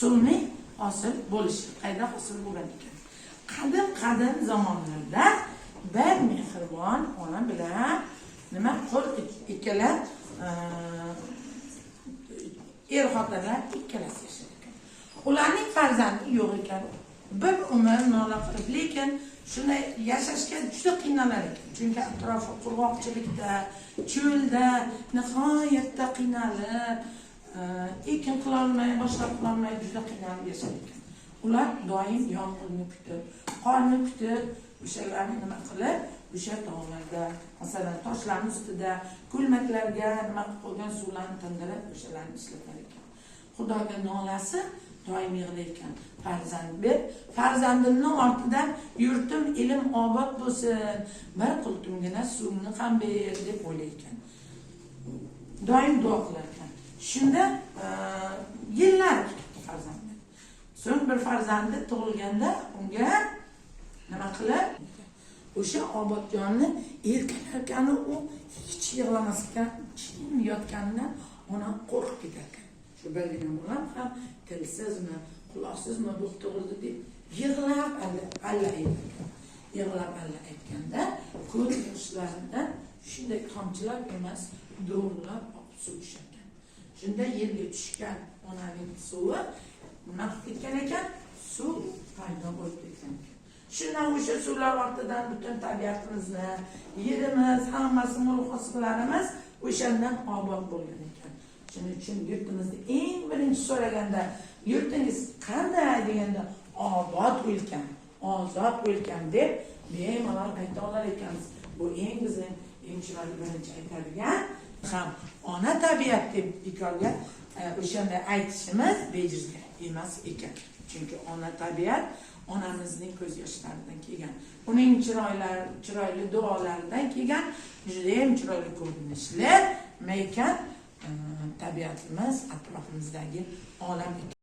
Suvning hosil bo'lishi qayda hosil bo'lgan ekan? Qadim qadim zamonlarda bir mehribon ona bilan nima qo'l ikkala er xotinlar ikkalasi yashar ekan. Ularning farzandi yo'q ekan. Bir umr nola qilib, lekin shunday yashashga juda qiynalar ekan, chunki atrofi qurg'oqchilikda, cho'lda nihoyatda qiynalib, ekin qilolmay, boshqa qilolmay, juda qiynalib yashar ekan. Ular doim yomg'irni kutib, qorni kutib, o'shalarni nima qilib, o'sha tog'larda, masalan, toshlarni ustida ko'lmaklarga nima qilib qo'ygan suvlarni tindirib, o'shalarni ishlatar ekan. Xudoga nolasi doim yig'lar ekan: "Farzand ber, farzandimni ortidan yurtim, elim obod bo'lsin, bir qultumgina suvni ham ber", deb o'ylar ekan, doim duo qilar ekan. Shunda yillar kutibdi farzandni. So'ng bir farzandi tug'ilganda unga nima qilib, o'sha obodjonni erkalarkani, u hech yig'lamas ekan, jim yotganidan ona qo'rqib ketar ekan. "Shu birgina bolam ham tilsizmi, quloqsizmi bo'lib tug'ildi", deb yig'lab alla alla aytar ekan. Yig'lab alla aytganda ko'z yoshlaridan shunday tomchilar emas, do'rlab oqib suv tushar ekan. Shunda yerga tushgan onaning suvi nima qilib ketgan ekan? Suv paydo bo'lib ketgan ekan. Shundan o'sha suvlar ortidan butun tabiatimizni, yerimiz, hammasi, mo'l hosillarimiz o'shandan obod bo'lgan ekan. Shuning uchun yurtimizni eng birinchi so'raganda, "Yurtingiz qanday?" deganda, "Obod o'lkam, ozod o'lkam", deb bemalol ayta olar ekanmiz. Bu eng bizning eng chiroyli birinchi aytadigan ham ona tabiat deb bekorga o'shanday aytishimiz bejizga emas ekan, chunki ona tabiat onamizning ko'z yoshlaridan kelgan, uning chiroyli chiroyli duolaridan kelgan judayam chiroyli ko'rinishli nima ekan, tabiatimiz, atrofimizdagi olam ekan.